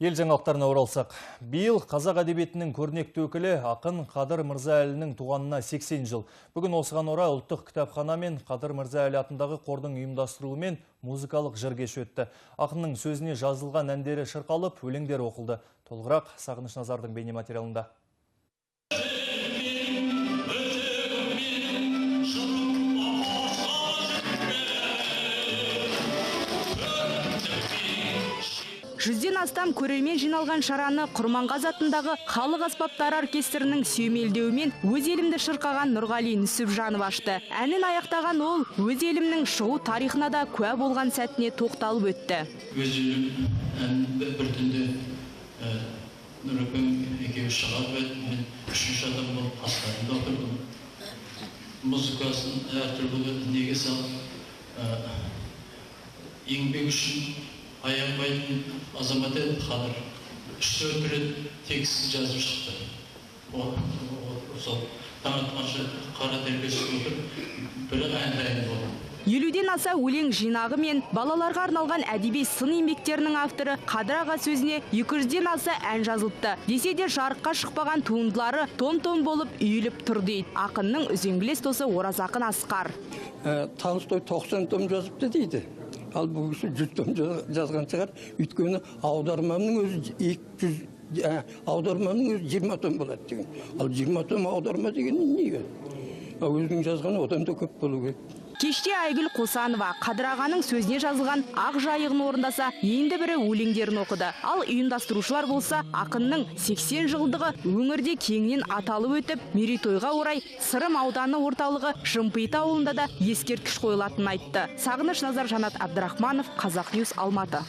Ел жаңалықтарына оралсақ. Биыл қазақ әдебиетінің көрнекті өкілі ақын Қадыр Мырза-Әлінің туғанына 80 жыл. Бүгін осыған орай ұлттық кітапхана мен Қадыр Мырза-Әлі атындағы қордың ұйымдастыруымен музыкалық жыр кеші өтті. Ақынның сөзіне жазылған әндері шырқалып, өлеңдері оқылды. Толығырақ Сағыныш Назардың бейнематериалында. Жүзден астам көрермен жиналған шараны Құрманғазы атындағы халық аспаптары оркестрінің сүйемелдеуімен өз елімді шырқаған Нұрғали Нүсіпжанов ашты. Әнін аяқтаған ол өз елімнің шығу тарихына да куә болған сәтіне тоқталып өтті. Өз елім әнін бір түнде Нұрекең екеуі шығарып еді, мен үшінші адам болып қастарында отырдым. Музыкасын әртүрлі неге салып, еңбек үшін аянбайтын азамат еді Қадыр. 3-4 рет текстін жазып шықты. Сол таң атқанша қара терге түсіп отырып, бір ән дайын болды. 50-ден аса өлең жинағы мен балаларға арналған әдеби сын еңбектерінің авторы Қадыр аға сөзіне 200-ден аса ән жазылыпты. Десе де жарыққа шықпаған туындылары том-том болып үйіліп тұр дейді ақынның үзеңгілес досы Оразақын Асқар. Толстой 90 том жазыпты дейді. Ал бұл кісі 100 том жазған шығар. Өйткені аудармамның өзі 200, аудармамның өзі 20 том болады деген. Ал 20 том аударма деген не? Ал өзінің жазғаны одан да көп болу керек. Кеште Айгүл Қосанова Қадыр ағаның сөзіне жазылған Ақ жайығын орындаса, енді бірі өлеңдерін оқыды. Ал ұйымдастырушылар болса, ақынның 80 жылдығы өңірде кеңінен аталып өтіп, мерейтойға орай Сырым ауданы орталығы Жымпиты ауылында да ескерткіш қойылатынын айтты. Сағыныш Назар, Жанат Абдрахманов, Қазақ Ньюс, Алматы.